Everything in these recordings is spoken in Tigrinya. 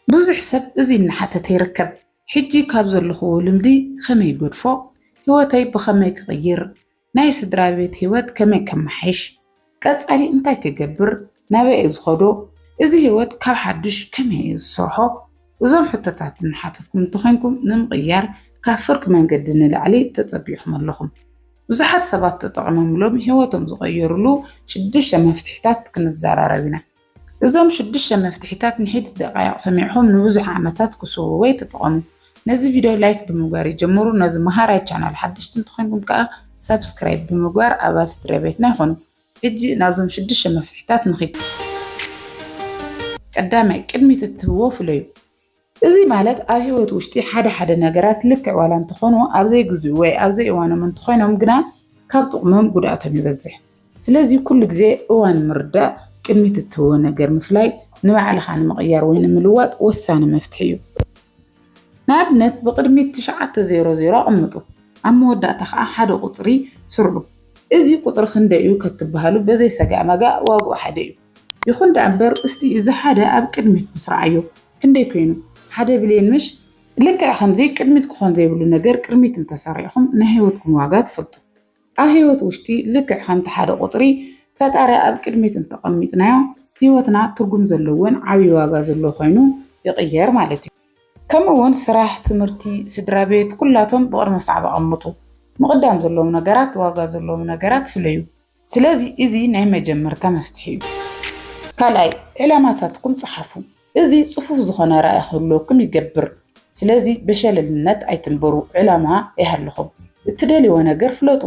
ብዙሕ ሰብ እዚ እናሓተተ ይርከብ። ሕጂ ካብ ዘለኽዎ ልምዲ ከመይ ይገድፎ? ህይወተይ ብኸመይ ክቕይር? ናይ ስድራ ቤት ህይወት ከመይ ከመሓይሽ? ቀጻሊ እንታይ ክገብር? ናበይ እየ ዝኸዶ? እዚ ህይወት ካብ ሓድሽ ከመይ እየ ዝሰርሖ? እዞም ሕቶታት እናሓተትኩም እንተኾይንኩም፣ ንምቕያር ካብ ፍርቂ መንገዲ ንላዕሊ ተጸጊዕኹም ኣለኹም። ብዙሓት ሰባት ተጠቒሞምሎም ህይወቶም ዝቐየሩሉ ሽዱሽተ መፍትሒታት ክንዘራረብ ኢና። እዞም ሽዱሽተ መፍትሒታት ንሒደት ደቓይቕ ሰሚዕኹም ንብዙሕ ዓመታት ክስውዎ ኣይተጠቐሙ። ነዚ ቪድዮ ላይክ ብምግባር ይጀምሩ። ነዚ መሃራይ ቻናል ሓደሽቲ እንተኾይንኩም ከኣ ሳብስክራይብ ብምግባር ኣባል ስድራ ቤትና ይኾኑ። ሕጂ ናብዞም ሽዱሽተ መፍትሒታት ንኺድ። ቀዳማይ፣ ቅድሚት እትህብዎ ፍለዩ። እዚ ማለት ኣብ ህይወት ውሽጢ ሓደ ሓደ ነገራት ልክዕ ዋላ እንተኾኑ ኣብ ዘይግዝኡ ወይ ኣብ ዘይእዋኖም እንተኾይኖም ግና ካብ ጥቕሞም ጉድኣቶም ይበዝሕ። ስለዚ ኩሉ ግዜ እዋን ምርዳእ፣ ቅድሚት እትህቦ ነገር ምፍላይ ንባዕልኻ ንምቕያር ወይ ንምልዋጥ ወሳኒ መፍትሒ እዩ። ንኣብነት ብቕድሚት ትሽዓተ ዜሮ ዜሮ ኣቐምጡ፣ ኣብ መወዳእታ ከዓ ሓደ ቁፅሪ ስርዑ። እዚ ቁፅሪ ክንደይ እዩ ከትበሃሉ በዘይ ሰጋእ መጋእ ዋግኡ ሓደ እዩ። ይኹን ደኣ እምበር እስቲ እዚ ሓደ ኣብ ቅድሚት ንስርዓዮ። ክንደይ ኮይኑ? ሓደ ብልየን ምሽ? ልክዕ ከምዚ ቅድሚት ክኾን ዘይብሉ ነገር ቅድሚት እንተሰሪዕኹም ናይ ህይወትኩም ዋጋ ትፈልጡ። ኣብ ህይወት ውሽጢ ልክዕ ከምቲ ሓደ ቁፅሪ ፈጣሪ ኣብ ቅድሚት እንተቐሚጥናዮ ህይወትና ትርጉም ዘለዎን ዓብዪ ዋጋ ዘለዎ ኮይኑ ይቕየር ማለት እዩ። ከምኡ እውን ስራሕ፣ ትምህርቲ፣ ስድራ ቤት ኩላቶም ብቕድመ ሰዓብ ኣቐምጡ። ምቕዳም ዘለዎም ነገራት፣ ዋጋ ዘለዎም ነገራት ፍለዩ። ስለዚ እዚ ናይ መጀመርታ መፍትሒ እዩ። ካልኣይ፣ ዕላማታትኩም ጸሓፉ። እዚ ጽፉፍ ዝኾነ ራእይ ክህልወኩም ይገብር። ስለዚ ብሸለልነት ኣይትንበሩ፣ ዕላማ ይሃልኹም። እትደልይዎ ነገር ፍለጡ፣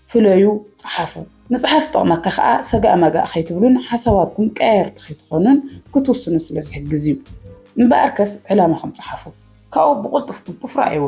ፍለዩ፣ ጸሓፉ። ምጽሓፍ ዝጠቕመካ ከኣ ሰጋእ መጋእ ከይትብሉን ሓሳባትኩም ቀያየርቲ ከይትኾኑን ክትውስኑ ስለ ዝሕግዝ እዩ። እምበኣርከስ ዕላማኹም ጸሓፉ፣ ካብኡ ብቕልጡፍ ክንጡፍ ረኣይዎ።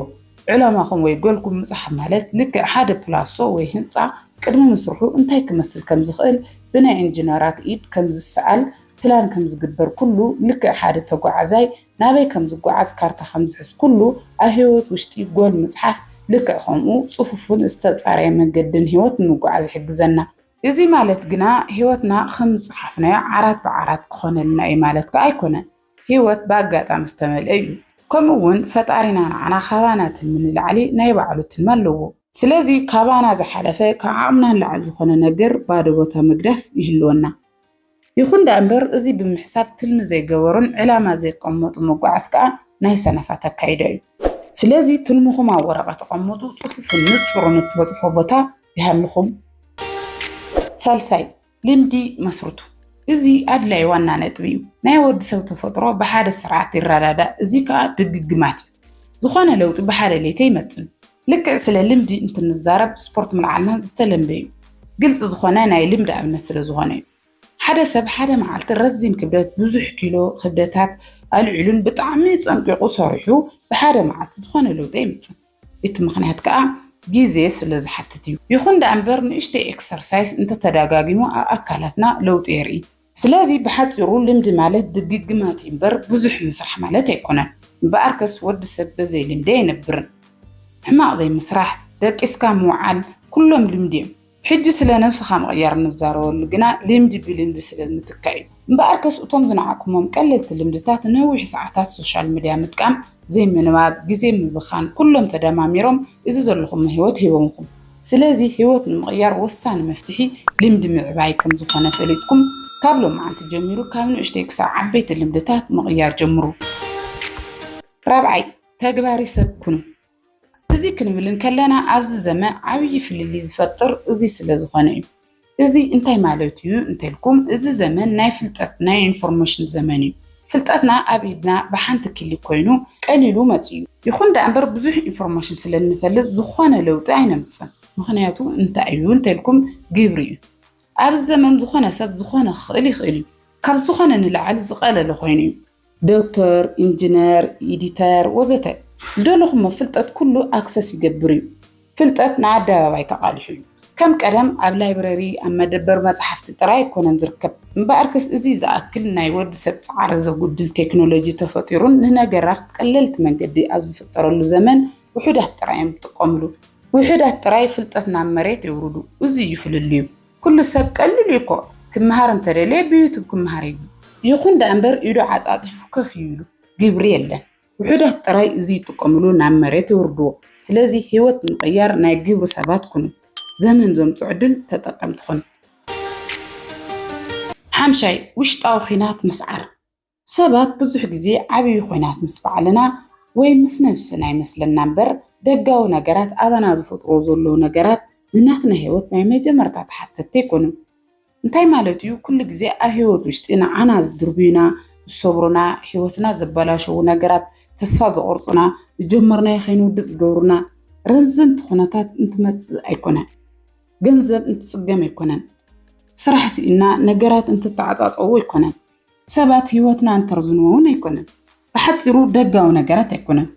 ዕላማኹም ወይ ጎልኩም ምጽሓፍ ማለት ልክዕ ሓደ ፕላሶ ወይ ህንጻ ቅድሚ ምስርሑ እንታይ ክመስል ከም ዝኽእል ብናይ ኢንጂነራት ኢድ ከም ዝሰኣል ፕላን ከም ዝግበር ኩሉ ልክዕ ሓደ ተጓዓዛይ ናበይ ከም ዝጓዓዝ ካርታ ከም ዝሕዝ ኩሉ ኣብ ህይወት ውሽጢ ጎል ምጽሓፍ ልክዕ ከምኡ ጽፉፍን ዝተጻረየ መንገድን ህይወት ንምጓዓዝ ይሕግዘና። እዚ ማለት ግና ህይወትና ከም ዝጸሓፍናዮ ዓራት ብዓራት ክኾነልና እዩ ማለት ከኣ ኣይኮነን። ህይወት ብኣጋጣሚ ዝተመልአ እዩ። ከምኡ እውን ፈጣሪና ንዓና ካባና ትልሚ ንላዕሊ ናይ ባዕሉ ትልሚ ኣለዎ። ስለዚ ካባና ዝሓለፈ ካብ ዓቕምና ንላዕሊ ዝኾነ ነገር ባዶ ቦታ ምግዳፍ ይህልወና። ይኹን ደኣ እምበር እዚ ብምሕሳብ ትልሚ ዘይገበሩን ዕላማ ዘይቀመጡ ምጉዓዝ ከኣ ናይ ሰነፋት ኣካይዳ እዩ። ስለዚ ትልምኹም ኣብ ወረቐት ኣቐምጡ፣ ጽፉፍን ንጹርን እትበጽሖ ቦታ ይሃልኹም። ሳልሳይ፣ ልምዲ መስርቱ። እዚ ኣድላይ ዋና ነጥቢ እዩ። ናይ ወዲ ሰብ ተፈጥሮ ብሓደ ስርዓት ይረዳዳእ፣ እዚ ከኣ ድግግማት እዩ። ዝኾነ ለውጢ ብሓደ ለይቲ ኣይመጽን። ልክዕ ስለ ልምዲ እንትንዛረብ ስፖርት ምልዓልና ዝተለምደ እዩ። ግልጺ ዝኾነ ናይ ልምዲ ኣብነት ስለ ዝኾነ እዩ። ሓደ ሰብ ሓደ መዓልቲ ረዚን ክብደት ብዙሕ ኪሎ ክብደታት ኣልዒሉን ብጣዕሚ ጸንቂቑ ሰሪሑ ብሓደ መዓልቲ ዝኾነ ለውጢ ኣይመጽን። እቲ ምኽንያት ከኣ ግዜ ስለ ዝሓትት እዩ። ይኹን ደኣ እምበር ንእሽተይ ኤክሰርሳይስ እንተተደጋጊሙ ኣብ ኣካላትና ለውጢ የርኢ። ስለዚ ብሓጺሩ ልምዲ ማለት ድግግማት እዩ እምበር ብዙሕ ምስራሕ ማለት ኣይኮነን። እምበኣርከስ ወዲ ሰብ በዘይ ልምዲ ኣይነብርን። ሕማቕ ዘይምስራሕ፣ ደቂስካ ምውዓል ኩሎም ልምዲ እዮም። ሕጂ ስለ ነብስኻ ምቕያር እንዛረበሉ ግና ልምዲ ብልምዲ ስለ ምትካእ እዩ። እምበኣርከስ እቶም ዝነዓቕኩሞም ቀለልቲ ልምድታት ነዊሕ ሰዓታት ሶሻል ሚድያ ምጥቃም፣ ዘይምንባብ፣ ግዜ ምብኻን ኩሎም ተደማሚሮም እዚ ዘለኹሞ ህይወት ሂቦምኹም። ስለዚ ህይወት ንምቕያር ወሳኒ መፍትሒ ልምዲ ምዕባይ ከም ዝኾነ ፈሊጥኩም ካብ ሎማዓንቲ ጀሚሩ ካብ ንእሽተይ ክሳብ ዓበይቲ ልምድታት ምቕያር ጀምሩ። ራብዓይ፣ ተግባሪ ሰብ ኩኑ። እዚ ክንብል እንከለና ኣብዚ ዘመን ዓብዪ ፍልልይ ዝፈጥር እዚ ስለ ዝኾነ እዩ። እዚ እንታይ ማለት እዩ እንተልኩም፣ እዚ ዘመን ናይ ፍልጠት ናይ ኢንፎርሜሽን ዘመን እዩ። ፍልጠትና ኣብ ኢድና ብሓንቲ ክሊክ ኮይኑ ቀሊሉ መፂኡ እዩ። ይኹን ደኣ እምበር ብዙሕ ኢንፎርሜሽን ስለ እንፈልጥ ዝኾነ ለውጢ ኣይነምፅን። ምኽንያቱ እንታይ እዩ እንተልኩም ግብሪ እዩ። ኣብዚ ዘመን ዝኾነ ሰብ ዝኾነ ክኽእል ይኽእል እዩ። ካብ ዝኾነ ንላዕሊ ዝቐለለ ኮይኑ እዩ። ዶክተር፣ ኢንጂነር፣ ኢዲተር ወዘተ ዝደለኹሞ ፍልጠት ኩሉ ኣክሰስ ይገብር እዩ። ፍልጠት ንኣደባባይ ተቓሊሑ እዩ። ከም ቀደም ኣብ ላይብረሪ ኣብ መደበር መጽሓፍቲ ጥራይ ኣይኮነን ዝርከብ። እምበኣርከስ እዚ ዝኣክል ናይ ወዲ ሰብ ጻዕሪ ዘጉድል ቴክኖሎጂ ተፈጢሩን ንነገራት ቀለልቲ መንገዲ ኣብ ዝፍጠረሉ ዘመን ውሑዳት ጥራይ እዮም ዝጥቀምሉ። ውሑዳት ጥራይ ፍልጠት ናብ መሬት የውርዱ። እዚ እዩ ፍልልዩ። ኩሉ ሰብ ቀሊሉ እዩ እኮ። ክመሃር እንተደልየ ብዩቱብ ክመሃር እዩ። ይኹን ደኣ እምበር ኢዱ ዓጻጺፉ ኮፍ እዩ ኢሉ። ግብሪ የለን። ውሑዳት ጥራይ እዚ ይጥቀምሉ ናብ መሬት የውርድዎ። ስለዚ ህይወት ንምቕያር ናይ ግብሪ ሰባት ኩኑ። ዘመን ዘምፅኦ ዕድል ተጠቀምቲ ኩኑ። ሓምሻይ፣ ውሽጣዊ ኹናት ምስዓር። ሰባት ብዙሕ ግዜ ዓብዪ ኹናት ምስ ባዕልና ወይ ምስ ነብስና ይመስለና እምበር ደጋዊ ነገራት ኣባና ዝፈጥሮ ዘለዉ ነገራት ንናትና ህይወት ናይ መጀመርታ ተሓተትቲ ኣይኮኑን። እንታይ ማለት እዩ? ኩሉ ግዜ ኣብ ህይወት ውሽጢ ንዓና ዝድርብዩና፣ ዝሰብሩና፣ ህይወትና ዘበላሸዉ ነገራት፣ ተስፋ ዘቑርጹና፣ ዝጀመርናዮ ከይንውድእ ዝገብሩና ረዘንቲ ኩነታት እንትመጽእ ኣይኮነን። ገንዘብ እንትጽገም ኣይኮነን። ስራሕ ስኢና ነገራት እንትተዓጻጸዉ ኣይኮነን። ሰባት ህይወትና እንተርዝንዎ እውን ኣይኮነን። ብሓጺሩ ደጋዊ ነገራት ኣይኮነን።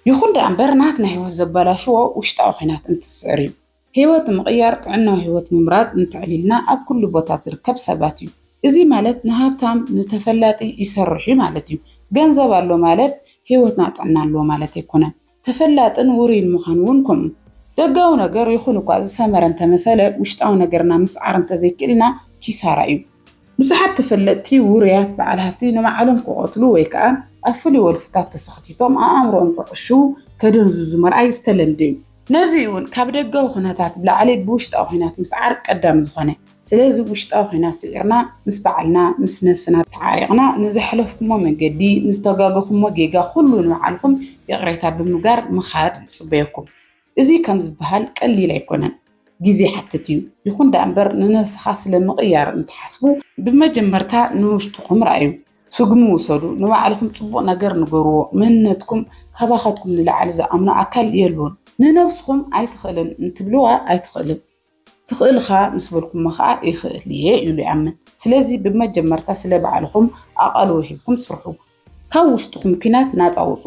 ይኹን ደኣ እምበር ናትና ህይወት ዘበላሽዎ ውሽጣዊ ኹናት እንትስዕር እዩ። ህይወት ንምቕያር ጥዕናዊ ህይወት ምምራጽ እንተዕሊልና ኣብ ኩሉ ቦታ ዝርከብ ሰባት እዩ። እዚ ማለት ንሃብታም ንተፈላጢ ይሰርሕ እዩ ማለት እዩ። ገንዘብ ኣሎ ማለት ህይወትና ጥዕና ኣለዎ ማለት ኣይኮነን። ተፈላጥን ውሩይን ምዃን እውን ከምኡ። ደጋዊ ነገር ይኹን እኳ ዝሰመረ እንተመሰለ ውሽጣዊ ነገርና ምስዓር እንተዘይክእልና ኪሳራ እዩ። ብዙሓት ተፈለጥቲ ውሩያት በዓል ሃፍቲ ንባዕሎም ክቐትሉ ወይ ከዓ ኣብ ፍሉይ ወልፍታት ተሰኽቲቶም ኣእምሮኦም ከዕሽዉ ከደንዝዙ ምርኣይ ዝተለምደ እዩ። ነዚ እውን ካብ ደጋዊ ኩነታት ብላዕሊ ብውሽጣዊ ኩናት ምስዓር ቀዳሚ ዝኾነ። ስለዚ ውሽጣዊ ኩናት ስዒርና ምስ ባዕልና ምስ ነብስና ተዓሪቕና ንዘሕለፍኩሞ መንገዲ ንዝተጋገኹሞ ጌጋ ኩሉ ንባዕልኹም ይቕሬታ ብምግባር ምኻድ ይፅበየኩም። እዚ ከም ዝበሃል ቀሊል ኣይኮነን። ግዜ ይሓትት እዩ። ይኹን ደኣ እምበር ንነብስኻ ስለ ምቕያር እንትሓስቡ ብመጀመርታ ንውሽጥኹም ረኣዩ። ስጉሚ ውሰዱ። ንባዕልኹም ጽቡቕ ነገር ንገርዎ። መንነትኩም ካባኻትኩም ንላዕሊ ዝኣምኖ ኣካል የልቦን። ንነብስኹም ኣይትኽእልን እንትብልዋ ኣይትኽእልን። ትኽእልኻ ምስ በልኩሞ ኸኣ ይኽእል እየ ኢሉ ይኣምን። ስለዚ ብመጀመርታ ስለ ባዕልኹም ኣቓልቦ ሂብኩም ስርሑ። ካብ ውሽጥኹም ኲናት ናጻ ውጹ።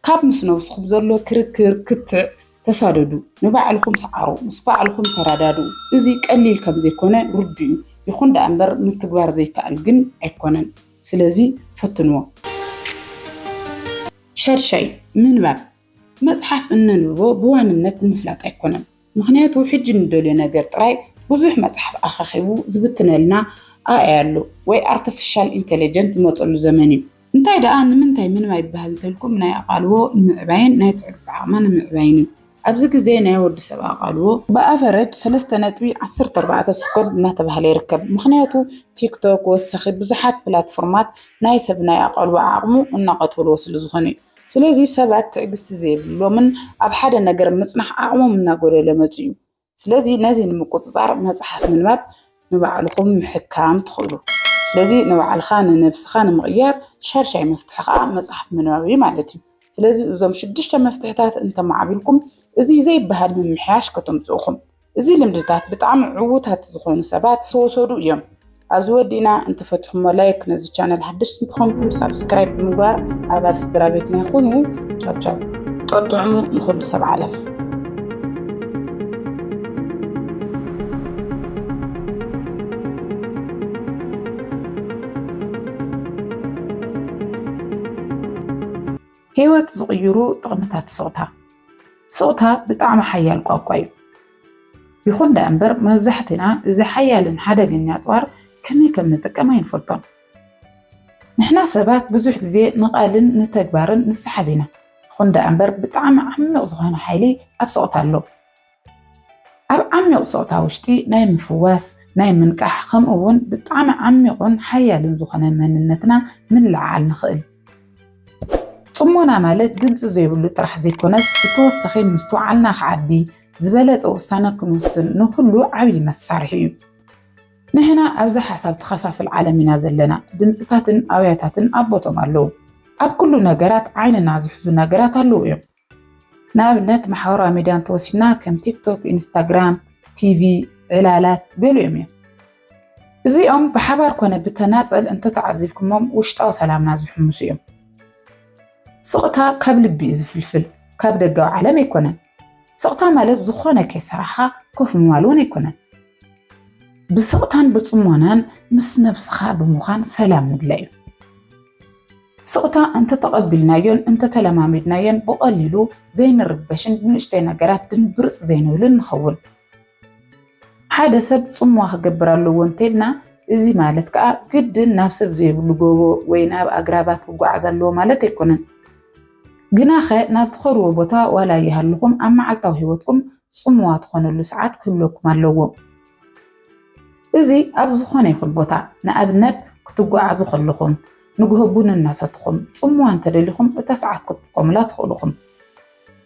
ካብ ምስ ነብስኹም ዘሎ ክርክር ክትዕ ተሳደዱ። ንባዕልኹም ሰዓሩ፣ ምስ ባዕልኹም ተረዳድኡ። እዚ ቀሊል ከም ዘይኮነ ርዱእ እዩ። ይኹን ደኣ እምበር ምትግባር ዘይከኣል ግን ኣይኮነን። ስለዚ ፈትንዎ። ሻድሻይ፣ ምንባብ። መጽሓፍ እነንብቦ ብዋንነት ንምፍላጥ ኣይኮነን። ምኽንያቱ ሕጂ ንደልዮ ነገር ጥራይ ብዙሕ መጽሓፍ ኣኻኺቡ ዝብትነልና ኣይ ኣሎ ወይ ኣርቲፊሻል ኢንተለጀንት ዝመጸሉ ዘመን እዩ። እንታይ ደኣ ንምንታይ ምንባብ ይበሃል እንተልኩም ናይ ኣቓልቦ ንምዕባይን ናይ ትዕግስቲ ዓቕማ ንምዕባይን እዩ። ኣብዚ ግዜ ናይ ወዲ ሰብ ኣቓልቦ ብኣቨረጅ ሰለስተ ነጥቢ ዓሰርተ ኣርባዕተ ሰኮንድ እናተባህለ ይርከብ። ምኽንያቱ ቲክቶክ ወሰኺ ብዙሓት ፕላትፎርማት ናይ ሰብ ናይ ኣቓልቦ ዓቕሙ እናቐተልዎ ስለ ዝኾነ እዩ። ስለዚ ሰባት ትዕግስቲ ዘይብሎምን ኣብ ሓደ ነገር ምጽናሕ ዓቕሞም እናጎደለ መጺኡ። ስለዚ ነዚ ንምቁጽጻር መጽሓፍ ምንባብ ንባዕልኹም ምሕካም ትኽእሉ። ስለዚ ንባዕልኻ ንነብስኻ ንምቕያር ሻድሻይ መፍትሒ ኸኣ መጽሓፍ ምንባብ እዩ ማለት እዩ። ስለዚ እዞም ሽዱሽተ መፍትሕታት እንተማዕቢልኩም እዚ ዘይበሃል ምምሕያሽ ከተምጽኡኹም። እዚ ልምድታት ብጣዕሚ ዕዉታት ዝኾኑ ሰባት ተወሰዱ እዮም። ኣብዚ ወዲእና እንተፈቲኹሞ ላይክ፣ ነዚ ቻነል ሓደሽቲ እንተኾንኩም ሳብስክራይብ ብምግባር ኣባል ስድራ ቤትና ይኹኑ። ቻው ቻው። ጠጥዑሙ ንኹሉ ሰብ ዓለም። ህይወት ዝቕይሩ ጥቕምታት ስቕታ። ስቕታ ብጣዕሚ ሓያል ቋቋ እዩ። ይኹን ደኣ እምበር መብዛሕትና እዚ ሓያልን ሓደገኛ ኣፅዋር ከመይ ከም ንጥቀም ኣይንፈልጦን። ንሕና ሰባት ብዙሕ ግዜ ንቓልን ንተግባርን ንሰሓብ ኢና። ይኹን ደኣ እምበር ብጣዕሚ ዓሚቕ ዝኾነ ሓይሊ ኣብ ስቕታ ኣሎ። ኣብ ዓሚቕ ስቕታ ውሽጢ ናይ ምፍዋስ፣ ናይ ምንቃሕ ከምኡ እውን ብጣዕሚ ዓሚቑን ሓያልን ዝኾነ መንነትና ምልዓል ንኽእል። ጽሞና ማለት ድምጺ ዘይብሉ ጥራሕ ዘይኮነስ ብተወሳኺ ምስትውዓልና ክዓቢ፣ ዝበለጸ ውሳነ ክንውስን ንኹሉ ዓብዪ መሳርሒ እዩ። ንሕና ኣብዚ ሓሳብ ትኸፋፍል ዓለም ኢና ዘለና። ድምጽታትን ኣውያታትን ኣብ ቦቶም ኣለዉ። ኣብ ኩሉ ነገራት ዓይንና ዝሕዙ ነገራት ኣለዉ እዮም። ንኣብነት ማሕበራዊ ሚድያ እንተወሲድና ከም ቲክቶክ፣ ኢንስታግራም፣ ቲቪ፣ ዕላላት ገሊኦም እዮም። እዚኦም ብሓባር ኮነ ብተናጸል እንተተዓዚብኩሞም ውሽጣዊ ሰላምና ዝሕምሱ እዮም። ስቕታ ካብ ልቢ እዩ ዝፍልፍል፣ ካብ ደጋዊ ዓለም ኣይኮነን። ስቕታ ማለት ዝኾነ ከይሰራሕኻ ኮፍ ምባል እውን ኣይኮነን። ብስቕታን ብጽሞናን ምስ ነብስኻ ብምዃን ሰላም ምድላይ እዩ። ስቕታ እንተተቐቢልናዮን እንተተለማሚድናዮን ብቐሊሉ ዘይንርበሽን ብንእሽተይ ነገራት ድንብርጽ ዘይንብልን ንኸውን። ሓደ ሰብ ጽምዋ ክገብር ኣለዎ እንተኢልና እዚ ማለት ከዓ ግድን ናብ ሰብ ዘይብሉ ጎቦ ወይ ናብ ኣግራባት ክጓዓዝ ኣለዎ ማለት ኣይኮነን። ግናኸ ናብ ትኸድዎ ቦታ ዋላ ይሃልኹም ኣብ መዓልታዊ ህይወትኩም ጽምዋ ትኾነሉ ሰዓት ክህልወኩም ኣለዎ። እዚ ኣብ ዝኾነ ይኹን ቦታ፣ ንኣብነት ክትጓዓዙ ከለኹም፣ ንግሆ ቡን እናሰትኹም፣ ጽምዋ እንተደሊኹም እታ ሰዓት ክትጥቀሙላ ትኽእሉ ኢኹም።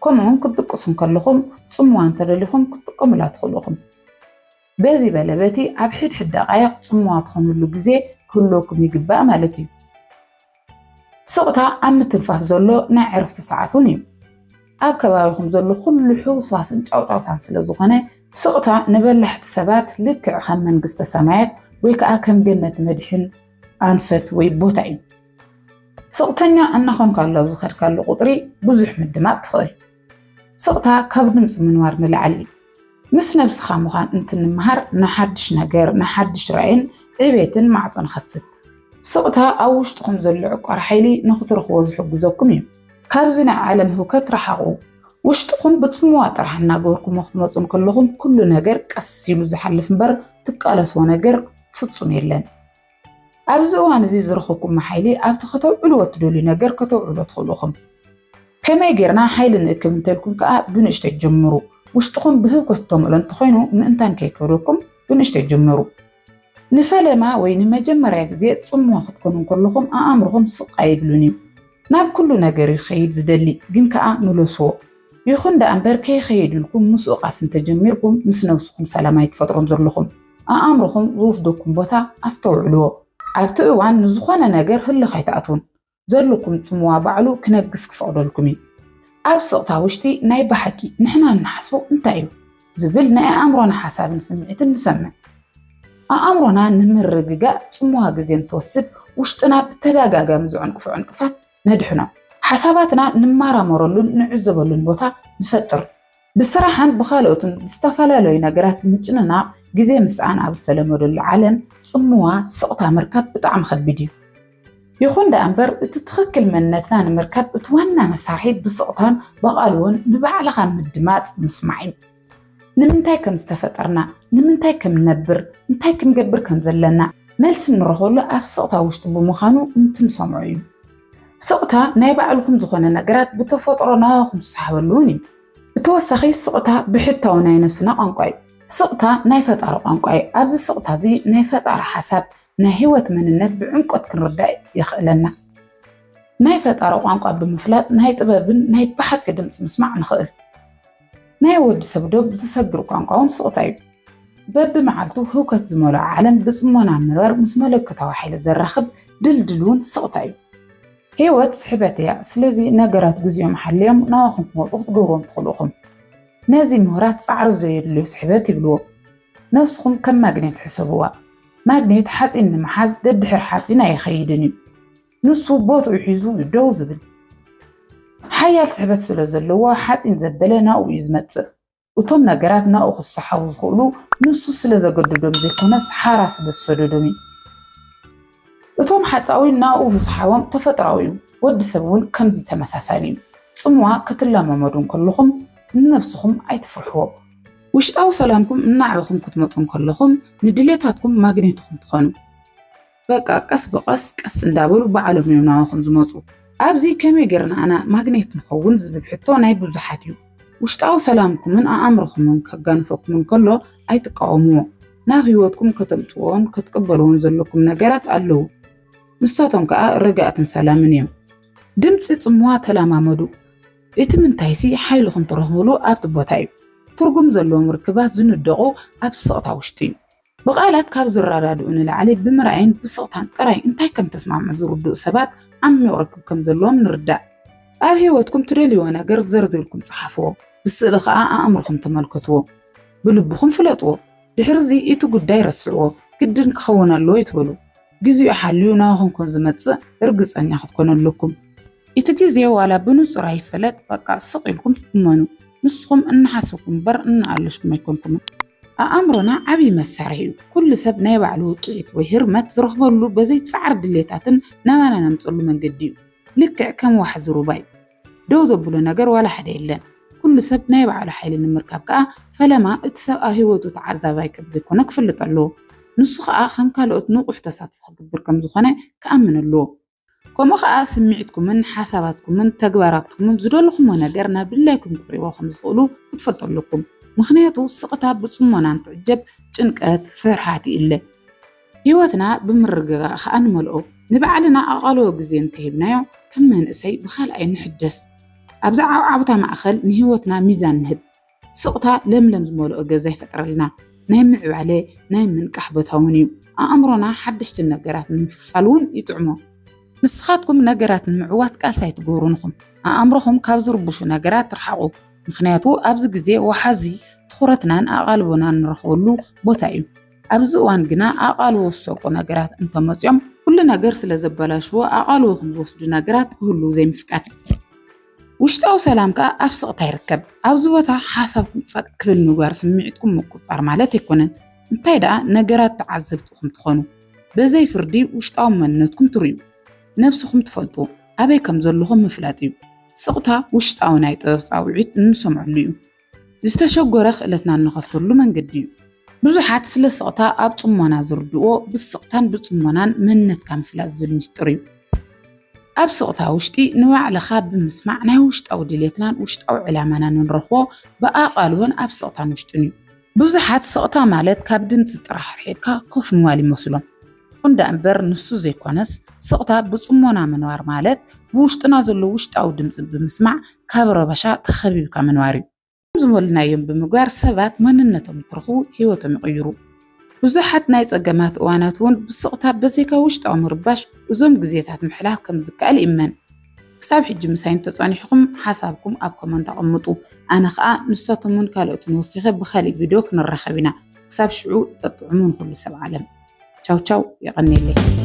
ከምኡውን ክትድቅሱ እንከለኹም ጽምዋ እንተደሊኹም ክትጥቀሙላ ትኽእሉ ኢኹም። በዚ በለ በቲ ኣብ ሕድሕድ ደቃይቕ ጽምዋ ትኾኑሉ ግዜ ክህልወኩም ይግባእ ማለት እዩ። ስቕታ ኣብ ምትንፋስ ዘሎ ናይ ዕረፍቲ ሰዓት እውን እዩ። ኣብ ከባቢኹም ዘሎ ኩሉ ሕውስዋስን ጫውጫውታን ስለ ዝኾነ፣ ስቕታ ንበላሕቲ ሰባት ልክዕ ከም መንግስተ ሰማያት ወይ ከዓ ከም ገነት መድሕን ኣንፈት ወይ ቦታ እዩ። ስቕተኛ እናኾንካሉ ኣብ ዝኸድካሉ ቁፅሪ ብዙሕ ምድማፅ ትኽእል። ስቕታ ካብ ድምፂ ምንዋር ንላዕሊ እዩ። ምስ ነብስኻ ምዃን እንትንምሃር ንሓድሽ ነገር፣ ንሓድሽ ራእይን ዕቤትን ማዕፆ ንኸፍት። ስቕታ ኣብ ውሽጥኹም ዘሎ ዕቋር ሓይሊ ንኽትረኽቦ ዝሕግዘኩም እዩ። ካብዚ ናይ ዓለም ህውከት ረሓቑ። ውሽጥኹም ብፅምዋ ጥራሕ እናገበርኩሞ ክትመፁ እንከለኹም ኩሉ ነገር ቀስ ኢሉ ዝሓልፍ እምበር ትቃለስዎ ነገር ፍፁም የለን። ኣብዚ እዋን እዚ ዝረኸብኩሞ ሓይሊ ኣብቲ ከተውዕልዎ እትደልዩ ነገር ከተውዕልዎ ትኽእሉ ኢኹም። ከመይ ጌርና ሓይሊ ንእክብ እንተልኩም ከኣ ብንእሽተይ ጀምሩ። ውሽጥኹም ብህውከት ዝተመልኦ እንተኾይኑ ምእንታን ከይከብደኩም ብንእሽተይ ጀምሩ። ንፈለማ ወይ ንመጀመርያ ግዜ ጽምዋ ክትኮኑ እንከለኹም ኣእምሮኹም ስቕ ኣይብሉን እዩ። ናብ ኩሉ ነገር እዩ ክኸይድ ዝደሊ፣ ግን ከኣ ምለስዎ። ይኹን ደኣ እምበር ከይኸይድ ኢልኩም ምስኡ ቃልሲ እንተጀሚርኩም ምስ ነብስኹም ሰላም ኣይትፈጥሩን ዘለኹም። ኣእምሮኹም ዝወስደኩም ቦታ ኣስተውዕልዎ። ኣብቲ እዋን ንዝኾነ ነገር ህልኽ ኣይትኣትዉን። ዘለኩም ጽምዋ ባዕሉ ክነግስ ክፈቕደልኩም እዩ። ኣብ ስቕታ ውሽጢ ናይ ብሓቂ ንሕና እንሓስቦ እንታይ እዩ ዝብል ናይ ኣእምሮና ሓሳብን ስምዒትን ንሰምዕ። ኣእምሮና ንምርግጋእ ጽምዋ ግዜ እንትወስድ ውሽጥና ብተደጋጋሚ ዝዕንቅፎ ዕንቅፋት ነድሕኖ። ሓሳባትና ንመራመረሉን ንዕዘበሉን ቦታ ንፈጥር። ብስራሕን ብኻልኦትን ብዝተፈላለዩ ነገራት ምጭንናቕ ግዜ ምስኣን ኣብ ዝተለመደሉ ዓለም ጽምዋ ስቕታ ምርካብ ብጣዕሚ ከቢድ እዩ። ይኹን ደኣ እምበር እቲ ትኽክል መንነትና ንምርካብ እቲ ዋና መሳርሒ ብስቕታን ብቓልዎን ንባዕልኻ ምድማጽ ምስማዕ እዩ። ንምንታይ ከም ዝተፈጠርና፣ ንምንታይ ከም ንነብር፣ እንታይ ክንገብር ከም ዘለና መልሲ እንረኽበሉ ኣብ ስቕታ ውሽጢ ብምዃኑ እንትንሰምዖ እዩ። ስቕታ ናይ ባዕልኹም ዝኾነ ነገራት ብተፈጥሮ ናባኹም ዝሰሓበሉ እውን እዩ። ብተወሳኺ ስቕታ ብሕታዊ ናይ ነብስና ቋንቋ እዩ። ስቕታ ናይ ፈጣሪ ቋንቋ እዩ። ኣብዚ ስቕታ እዚ ናይ ፈጣሪ ሓሳብ ናይ ህይወት መንነት ብዕምቆት ክንርዳእ የኽእለና። ናይ ፈጣሪ ቋንቋ ብምፍላጥ ናይ ጥበብን ናይ ብሓቂ ድምፂ ምስማዕ ንኽእል። ናይ ወዲ ሰብ ዶብ ዝሰግር ቋንቋ እውን ስቕታ እዩ። በብመዓልቱ ህውከት ዝመልኦ ዓለም ብጽሞና ምንባር ምስ መለኮታዊ ሓይሊ ዘራኽብ ድልድል እውን ስቕታ እዩ። ህይወት ስሕበት እያ። ስለዚ ነገራት ግዜኦም ሓልዮም ናባኹም ክመፁ ክትገብርዎም ትኽእሉ ኢኹም። ነዚ ምሁራት ጻዕሪ ዘየድልዮ ስሕበት ይብልዎ። ነብስኹም ከም ማግኔት ሕሰብዋ። ማግኔት ሓፂን ንምሓዝ ደድሕሪ ሓፂን ኣይኸይድን እዩ። ንሱ ቦትኡ ሒዙ እዩ ደው ዝብል። ሓያል ስሕበት ስለ ዘለዎ ሓፂን ዘበለ ናብኡ እዩ ዝመፅእ። እቶም ነገራት ናብኡ ክሰሓቡ ዝኽእሉ ንሱ ስለ ዘገደዶም ዘይኮነስ ሓራ ስለ ዝሰደዶም እዩ። እቶም ሓፃዊን ናብኡ ምስሓቦም ተፈጥሮኣዊ እዩ። ወዲ ሰብ እውን ከምዚ ተመሳሳሊ እዩ። ጽምዋ ክትለማመዱ እንከለኹም ንነብስኹም ኣይትፍርሕዎ። ውሽጣዊ ሰላምኩም እናዕበኹም ክትመፁ እንከለኹም ንድሌታትኩም ማግኔትኹም ትኾኑ። በቃ ቀስ ብቐስ ቀስ እንዳበሉ ባዕሎም እዮም ናባኹም ዝመፁ። ኣብዚ ከመይ ጌርና ኣና ማግኔት ንኸውን ዝብል ሕቶ ናይ ብዙሓት እዩ። ውሽጣዊ ሰላምኩምን ኣእምሮኹምን ከጋንፈኩም እንከሎ ኣይትቃወምዎ። ናብ ህይወትኩም ከተምፅዎን ክትቅበልዎን ዘለኩም ነገራት ኣለዉ። ንሳቶም ከዓ ርግኣትን ሰላምን እዮም። ድምፂ ጽምዋ ተለማመዱ። እቲ ምንታይሲ ሓይልኹም ትረኽብሉ ኣብቲ ቦታ እዩ። ትርጉም ዘለዎም ርክባት ዝንደቑ ኣብ ስቕታ ውሽጢ እዩ። ብቓላት ካብ ዝረዳድኡ ንላዕሊ ብምርኣይን ብስቕታን ጥራይ እንታይ ከም ተስማምዑ ዝርድኡ ሰባት ዓሚቕ ርክብ ከም ዘለዎም ንርዳእ። ኣብ ህይወትኩም ትደልይዎ ነገር ዘርዚርኩም ጸሓፍዎ። ብስእሊ ኸኣ ኣእምሮኹም ተመልከትዎ። ብልብኹም ፍለጥዎ። ድሕርዚ እቲ ጉዳይ ረስዕዎ። ግድን ክኸውን ኣለዎ ኣይትበሉ። ግዜኡ ሓልዩ ናባኹም ከም ዝመጽእ ርግጸኛ ክትኮኑ ኣለኩም። እቲ ግዜ ዋላ ብንጹር ኣይፈለጥ፣ በቃ ስቕ ኢልኩም ትትመኑ። ንስኹም እናሓሰብኩም እምበር እናኣለሽኩም ኣይኮንኩምን። ኣእምሮና ዓብዪ መሳርሒ እዩ። ኩሉ ሰብ ናይ ባዕሉ ውቅዒት ወይ ህርመት ዝረኽበሉ በዘይ ጻዕሪ ድሌታትን ናባና ነምጸሉ መንገዲ እዩ። ልክዕ ከም ዋሕዚ ሩባ እዩ። ደው ዘብሎ ነገር ዋላ ሓደ የለን። ኩሉ ሰብ ናይ ባዕሉ ሓይሊ ንምርካብ ከኣ ፈለማ እቲ ሰብ ኣብ ህይወቱ ተዓዛባይ ከም ዘይኮነ ክፈልጥ ኣለዎ። ንሱ ኸኣ ከም ካልኦት ንቑሕ ተሳትፎ ክገብር ከም ዝኾነ ክኣምን ኣለዎ። ከምኡ ኸኣ ስምዒትኩምን ሓሳባትኩምን ተግባራትኩምን ዝደለኹሞ ነገር ናብ ድላይኩም ክቕርቦ ከም ዝኽእሉ ክትፈልጡ ኣለኩም። ምኽንያቱ ስቕታ ብጽሞና እንትዕጀብ ጭንቀት፣ ፍርሃት ይእለ። ህይወትና ብምርግጋእ ኸኣ ንመልኦ። ንባዕልና ኣቓልቦ ግዜ እንተሂብናዮ ከም መንእሰይ ብኻልኣይ ንሕደስ። ኣብዛ ዓውዓውታ ማእኸል ንህይወትና ሚዛን ንህብ። ስቕታ ለምለም ዝመልኦ ገዛ ይፈጥረልና። ናይ ምዕባለ፣ ናይ ምንቃሕ ቦታ እውን እዩ። ኣእምሮና ሓደሽቲ ነገራት ንምፍልፋል እውን ይጥዕሞ። ንስኻትኩም ነገራት ንምዕዋት ቃልሲ ኣይትገብሩን ኢኹም። ኣእምሮኹም ካብ ዝርብሹ ነገራት ርሓቑ። ምኽንያቱ ኣብዚ ግዜ ወሓዚ ትኹረትናን ኣቓልቦናን ንረኽበሉ ቦታ እዩ። ኣብዚ እዋን ግና ኣቓልቦ ዝሰርቁ ነገራት እንተመፅዮም ኩሉ ነገር ስለ ዘበላሽዎ ኣቓልቦኹም ዝወስዱ ነገራት ክህሉ ዘይምፍቃድ። ውሽጣዊ ሰላም ከኣ ኣብ ስቕታ ይርከብ። ኣብዚ ቦታ ሓሳብኩም ጸጥ ክብል ምግባር ስምዒትኩም ምቁጽጻር ማለት ኣይኮነን። እንታይ ደኣ ነገራት ተዓዘብቲ ኢኹም ትኾኑ። በዘይ ፍርዲ ውሽጣዊ መንነትኩም ትርእዩ። ነብስኹም ትፈልጡ። ኣበይ ከም ዘለኹም ምፍላጥ እዩ። ስቕታ ውሽጣዊ ናይ ጥበብ ጻውዒት እንሰምዐሉ እዩ። ዝተሸጎረ ክእለትና እንኸፍተሉ መንገዲ እዩ። ብዙሓት ስለ ስቕታ ኣብ ጽሞና ዝርድእዎ ብስቕታን ብጽሞናን መንነትካ ምፍላጥ ዝብል ምስጢር እዩ። ኣብ ስቕታ ውሽጢ ንባዕልኻ ብምስማዕ ናይ ውሽጣዊ ድሌትናን ውሽጣዊ ዕላማናን እንረኽቦ ብኣቓልቦን ኣብ ስቕታን ውሽጥን እዩ። ብዙሓት ስቕታ ማለት ካብ ድምፂ ጥራሕ ርሒቕካ ኮፍ ምባል ይመስሎም። ይኹን ደኣ እምበር ንሱ ዘይኮነስ ስቕታ ብጽሞና ምንባር ማለት ብውሽጥና ዘሎ ውሽጣዊ ድምፂ ብምስማዕ ካብ ረበሻ ተኸቢብካ ምንባር እዩ። ከም ዝበልናዮም ብምግባር ሰባት መንነቶም እንትረኽቡ ህይወቶም ይቕይሩ። ብዙሓት ናይ ጸገማት እዋናት እውን ብስቕታ በዘይካ ውሽጣዊ ምርባሽ እዞም ግዜታት ምሕላፍ ከም ዝከኣል ይእመን። ክሳብ ሕጂ ምሳይ እንተጸኒሕኩም ሓሳብኩም ኣብ ኮመንት ኣቐምጡ። ኣነ ኸኣ ንሳቶምን ካልኦትን ወሲኸ ብኻሊእ ቪድዮ ክንራኸብ ኢና። ክሳብ ሽዑ ጠጥዕሙ ንኹሉ ሰብ ዓለም። ቻው ቻው፣ የቐንየለይ።